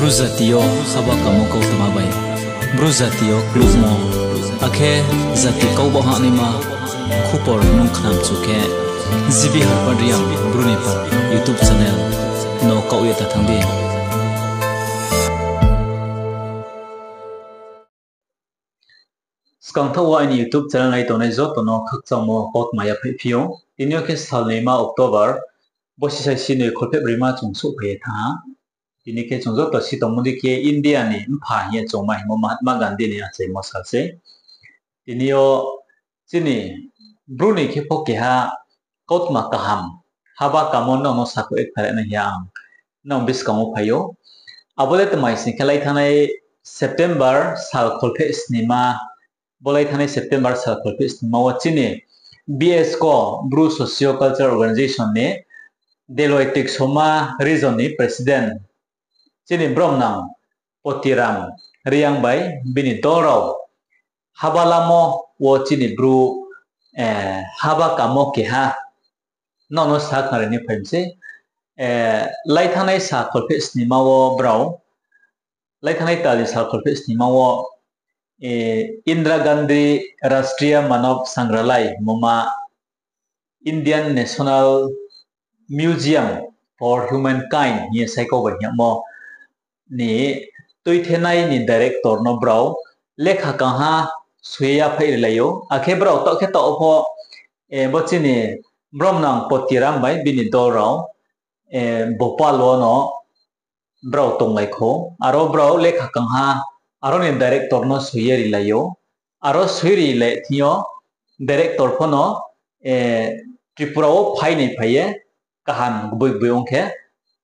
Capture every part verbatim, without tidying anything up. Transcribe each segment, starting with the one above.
Bru jati yo haba kamo kautma bai Bru jati yo klubmo, akhe jati kau baoh hahnaima khupor nung khnamchu khe, G B Harpad Reang Bru ni Pal YouTube channel no kaoh ye ta thanng di. Skangthaoh wo aini YouTube channel nai tongnai joto no khakchangmo kautma yaphaih phi ou. Tini yo khe sal naima October, bo sisai sinoi kholpheh broima chung souhphai ye thanng ha. Tini khe chung joto si tongmo dei khe India ni mpha hing ye chungma hingmo Mahatma Gandhi ni achaimo sal sei. Tini yo chini Bru ni khe pho keha kautma kaham, haba kamo nrao no sakhouh ye khnari nai hing ye ang nrao buskang wo phai ou. Abo le tma sing khe, lai thanngnai September sal kholpheh snima, bo lai thanngnai September sal kholpheh snima wo chini B S C O, Bru Socio Cultural Organization ni Deloi Tiksoma region ni president, chini bromnang Potiram Reang bai bini dol rao haba lamo wo chini Bru, eh, haba kamo keha nrao no sa khnari ni phai mi sei. Eh, lai thanngnai sal kholpheh snima wo brao, lai thanngnai tal ni sal kholpheh snima wo, eh, Indira Gandhi Rashtriya Manav Sangrahalaya hingmo ma Indian National Museum for Humankind hing ye saikau bai hingmo ni tuithenai ni director no brao lekha kangha soi ye yaphaih rilai ou. Akhe brao taoh khe taoh pho, eh, bo chini bromnang Potiram bai bini dol rao, eh, Bhopal wo no brao tonglai kho. Aro brao lekha kangha aro ni director no soi ye rilai ou. Aro soi rilai thing yo director pho no, eh, Tripura wo phainai phai ye kaham gboi gboi ong khe,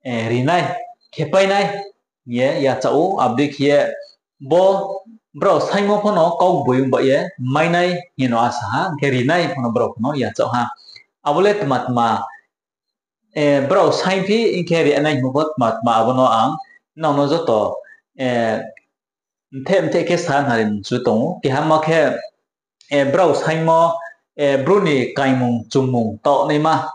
eh, rinai, khepai nai hing ye yachaoh ou. Abo dei khe ye bo brao saingmo pho no kau gboi ong ba ye mainai hing ye no asa ha, hing khe rinai pho no brao pho no yachaoh ha. Abo le tma tma, eh, brao saingphi hing khe rinai hingmo pho tma tma, abo no ang nrao no joto, eh, mtheh mtheh khe sa nari mchu tong ou. Keha ma khe, eh, brao saingmo, eh, Bru ni kaingmung chungmung taohnaima,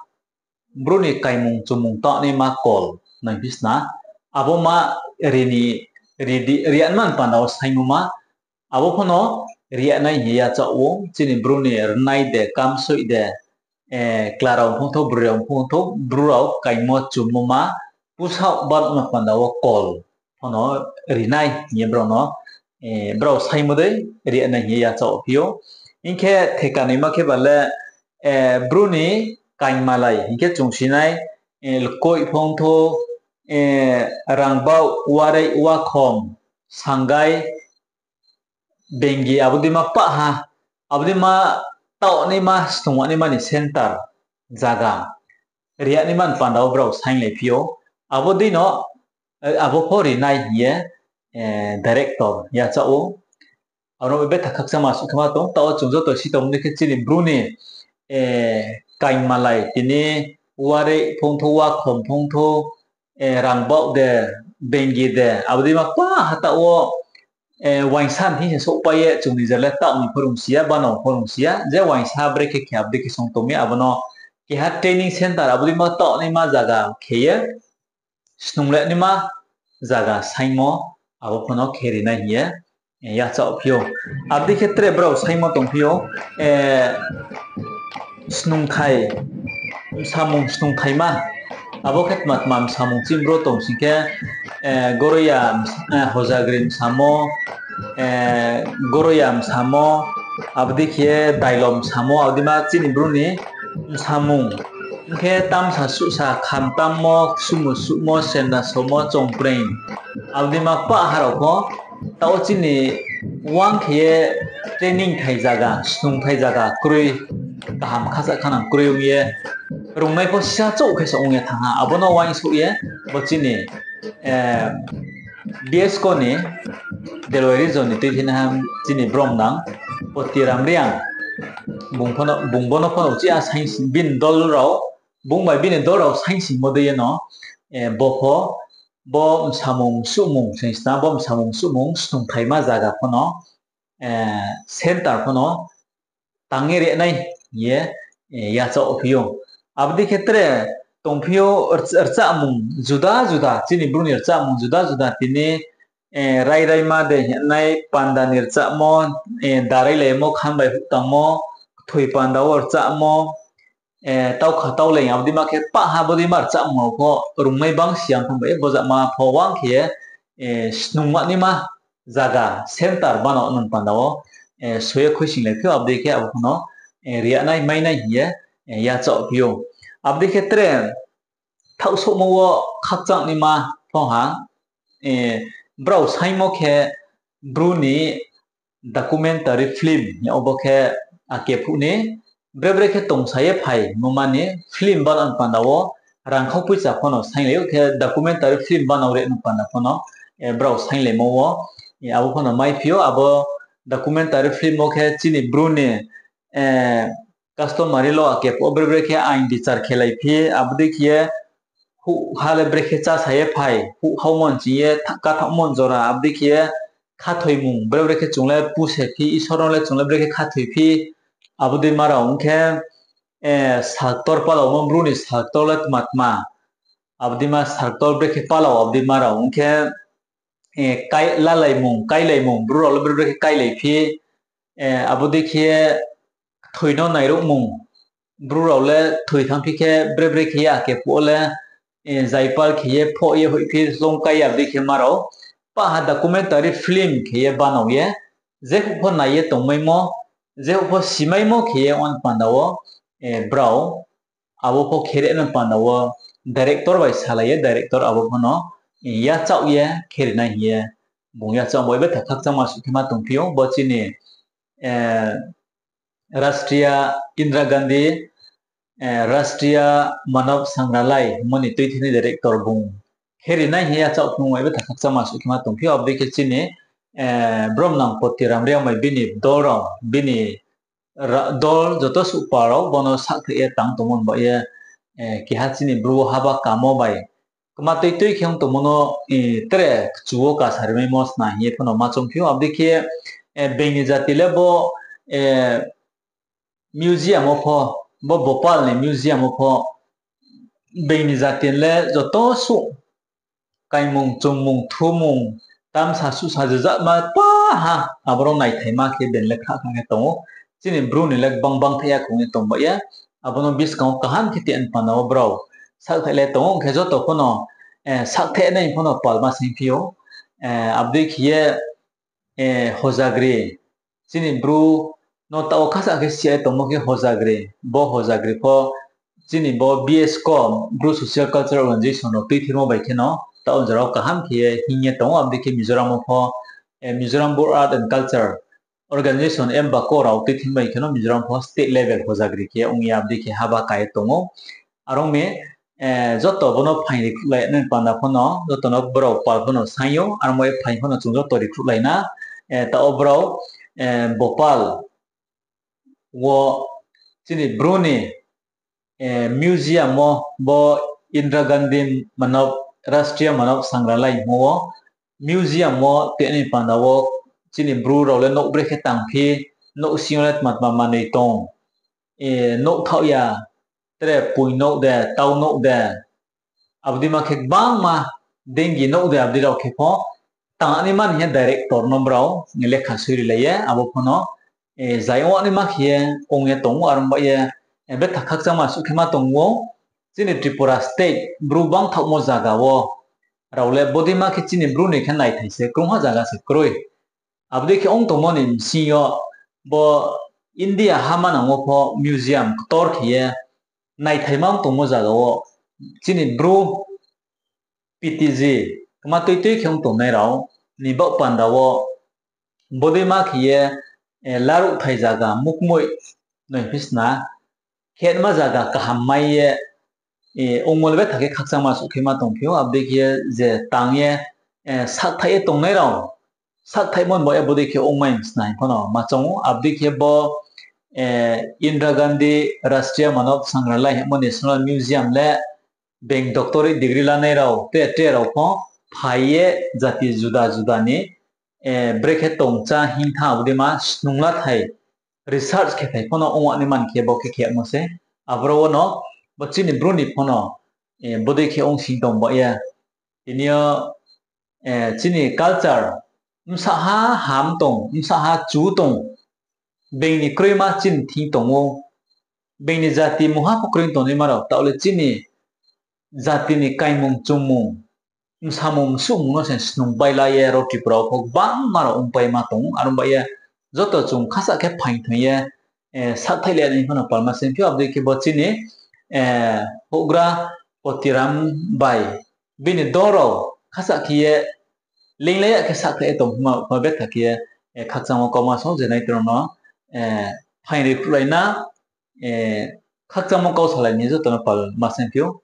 Bru ni kaingmung chungmung taohnaima kol nai phi sna, abo ma rini, ri di, ri anman panda wo saingmo ma, abo pho no ri nai hing ye yachaoh ou. Chini Bru ni rinai de, kamsoih de, eh, chla rao phung thou, broi rao phung thou, Bru rao kaingmo chungmo ma, pusaoh ban no panda wo kol pho no rinai hing ye brao no, eh, brao saingmo dei ri nai hing ye yachaoh phi ou. Hing khe theka naima khe ba le, eh, Bru ni kaingmalai hing khe chung sinai, eh, lkoih phung thou, eh, rangbaoh, warei, wakhom, sangai, bengi, abo dei ma pah ha, abo dei ma taohnaima, snungnaima ni center zaga ri naima ni panda wo brao sainglai phi ou. Abo dei no, eh, abo pho rinai hing ye, eh, director yachaoh ou. Abo no betha khakchangma suh khe ma tong, taoh wo chung joto si tongmo dei khe chini Bru ni, eh, kaingmalai, tini warei phung thou, wakhom phung thou, eh, rangbaoh de, bengi de, abo dei ma pah ha taoh wo, eh, uaingsa thing se souhpai ye chung ni je le taoh ni pho rung si ya, bano pho rung si ya, je uaingsa brekhe khe abo dei khe song tong mi, abo no keha training center, abo dei ma taohnaima zaga khe ye, snungle naima zaga saingmo, abo pho no khe rinai hing ye, eh, yachaoh phi ou. Abo dei khe tre brao saingmo tong phi ou, eh, snungthai, msamung snungthaima. Abo khe tma tma msamung chini Bru tong sing khe, eh, goroya, eh, hojagri msamo, eh, goroya msamo, abo dei khe dailo msamo, abo dei ma chini Bru ni msamung. Hing khe tamsa suhsa, khamtammo, ksumu suhmo, senda somo, chongpreng, abo dei ma pah ha rao pho, taoh wo chini uang khe ye training thai zaga, snungthai zaga kroi, kaham khasa khanang kroi ong ye, rungnai pho sisa chouh khe se ong ye thanng ha. Abo no uaingsouh ye, bo chini, eh, B S C O ni Delwai region ni tuithinaiha chini bromnang Potiram Reang, bung pho no, bung bo no pho no uchih a saing sing, bini dol rao, bung bai bini dol rao saing singmo dei ye no, eh, bo pho, bo msamung suhmung, sing sna bo msamung suhmung snungthaima zaga pho no, eh, center pho no tang ye ri nai hing ye, eh, yachaoh phi ou. Abo dei khe tre tongphi ou, rch-, rchahmung juda juda, chini Bru ni rchahmung juda juda tini, eh, rai raima de hingnai panda ni rchahmo, eh, darailaimo khan bai huh tangmo, kthoi panda wo rchahmo, eh, taukha tauleng abo deima khe pahha bo deima rchahmung rao pho rungnai bang siya thanng bai, bo jama pho wang khe, eh, snungma naima zaga center bano nung panda wo, eh, soi ye khuisinglai phi ou, abo dei khe abo pho no, eh, riyanai mainai hing ye, eh, yachaoh phi ou. Abo dei khe tre thaohsouhmo wo khakchang naima pho ha, eh, brao saingmo khe Bru ni documentary film hing ye obo khe ake phuh ni bre bre khe tongsa ye phai mo mani film bano panda wo rangkhau poicha pho no sainglai ou khe documentary film bano re nung panda pho no, eh, brao sainglaimo wo, eh, abo pho no maiphi ou, abo documentary film wo khe chini Bru ni, eh, customary law ake phuh wo bre bre khe ain bichar khelai phi, abo dei khe ye huh ha le bre khe chása ye phai, huh hao mon ching ye tha-, kathaoh mon jora, abo dei khe ye khathoimung, bre bre khe chung le puse phi, Isor no le chung le bre khe khathoi phi, abo deima rao ong khe, eh, salktor palao mo Bru ni salktor le tma tma, abo deima salktor bre khe palao, abo deima rao ong khe, eh, kai-, lalaimung, kailaimung, Bru rao le bre bre khe kailai phi, eh, abo dei khe ye kthoi no nairuhmung, Bru rao le kthoi thanng phi khe bre bre khe ye ake phuh wo le, eh, zaipal khe ye phoh ye hoih phi longkai ya abo dei khe ma rao. Pahha documentary film khe ye banao ye, jephuh pho nai ye tongmaimo, jephuh pho simaimo khe ye ong panda wo, eh, brao abo pho khe ri nung panda wo director bai salai ye, director abo pho no, eh, yachaoh ye kheri nai hing ye bung yachaoh bo betha khakchangma suh khe ma tongphi ou, bo chini, eh, Rashtriya Indira Gandhi, eh, Rashtriya Manav Sangrahalaya mo ni tuithi ni director bung kheri nai hing ye yachaoh phung bai betha khakchangma suh khe ma tongphi ou, abo dei khe chini, eh, Bromnang Poti Ram Reang bai bini dol rao, bini ra-, dol joto suhpal rao bo no sakthai ye tang tongmo ni baoh ye, eh, keha chini Bru wo haba kamo bai kma tui tui khe ong tongmo no, eh, tre kchu wo kasa rimaimo sna hing ye pho no ma choungphi ou. Abo dei khe, eh, being ni jati le bo, eh, museum wo pho, bo Bhopal ni museum wo pho being ni jati le joto suh kaimung, chungmung, thumung, tamsa suhsa jejatma pahha, abo rao naithaima khe being le kha kha khe tong ou. Chini Bru ni le gbang bang thai ya kong ye tong baoh ye, abo no buskang wo kaham khe tini panda wo brao sakthai le tong ou, ong khe joto pho no, eh, sakthai nai pho no palma singphi ou. Eh, abo dei khe ye, eh, Hojagri, chini Bru no taoh wo khasa khe si ye tongmo khe Hojagri, bo Hojagri pho chini bo B S ko Bru Social Cultural Organization rao tuithimo bai khe no taoh wo jora wo kaham khe ye hing ye tong ou, abo dei khe Mizoram wo pho, eh, Mizoram Bru Art and Culture Organization, MBACO rao tuithimo bai khe no Mizoram pho state level Hojagri khe ong ye abo dei khe haba ka ye tong ou. Are ong mi, eh, joto bo no phaing ri khruhlai nai panda pho no, joto no brao pal pho no saing ou, aro mo ye phaing pho no chung joto ri khruhlai na, eh, taoh wo brao, eh, Bhopal wo chini Bru ni, eh, museum wo bo Indira Gandhi Manav, Rashtriya Manav Sangrahalaya hingmo wo museum wo tini panda wo chini Bru rao le nouh bre khe tangphi, nouh sing yo le tma tma manoi tong, eh, nouh thaoh ya, tre poing nouh de, tau nouh de, abo dei ma khe gbangma dengi nouh de abo dei rao khe pho tang ani mani hing ye director no brao lekha soi rilai ye, abo pho no, eh, zai ong ani ma khe ye ong ye tong ou, are ong baoh ye, eh, betha khakchangma suh khe ma tong ou. Chini Tripura state Bru bangthaohmo zaga wo rao le bo dei ma khe chini Bru ni khe naithai se krungha zaga se kroi. Abo dei khe ong tongmo ni bsing yo bo India ha manang wo pho museum ktor khe ye naithaima ong tongmo zaga wo chini Bru P T G kma tui tui khe ong tongnai rao ni baoh panda wo bo dei ma khe ye, eh, laruhthai zaga mukmoi noi phisna khenma zaga kaham mai ye, eh, ongmo le betha khe khakchangma suh khe ma tongphi ou, abo dei khe je tang ye, eh, sakthai ye tongnai rao, sakthaimo ni baoh ye abo dei khe ongmai snai pho no ma choung ou, abo dei khe bo, eh, Indira Gandhi Rashtriya Manav Sangrahalaya hingmo National Museum le being doctorate degree lanai rao, tre tre rao pho phai ye jati juda juda ni, eh, brekhe tongcha hingtha abo dei ma snunglathai research khe thai pho no ong ani man khe bo khe khemo se. Aboro wo no bo chini Bru ni pho no bodei khe ongsing tong ba ye. Tini yo chini culture bsahha ham tong, bsahha chu tong, being ni kroima chini thing tong ou, being ni jati mungha pho kroi tongnaima rao, taoh le chini jati ni kaimung chungmung, msamung msuhmung no se snung bai la ye ro Tripura wo pho gbangma rao ongpaima tong ou. Are ong ba ye joto chung khasah khe phaing thoing ye sakthaih le nai pho no palma seng phi ou. Abo dei khe bo chini houhgra Potiram bai bini dol rao khasah khe ye leinglai ya khe sakthaih ye tong pho ma betha khe ye khakchangmo kauma sao je nai rao no phaing ri khruhlai na, khakchangmo kau salai ni joto no palma seng phi ou.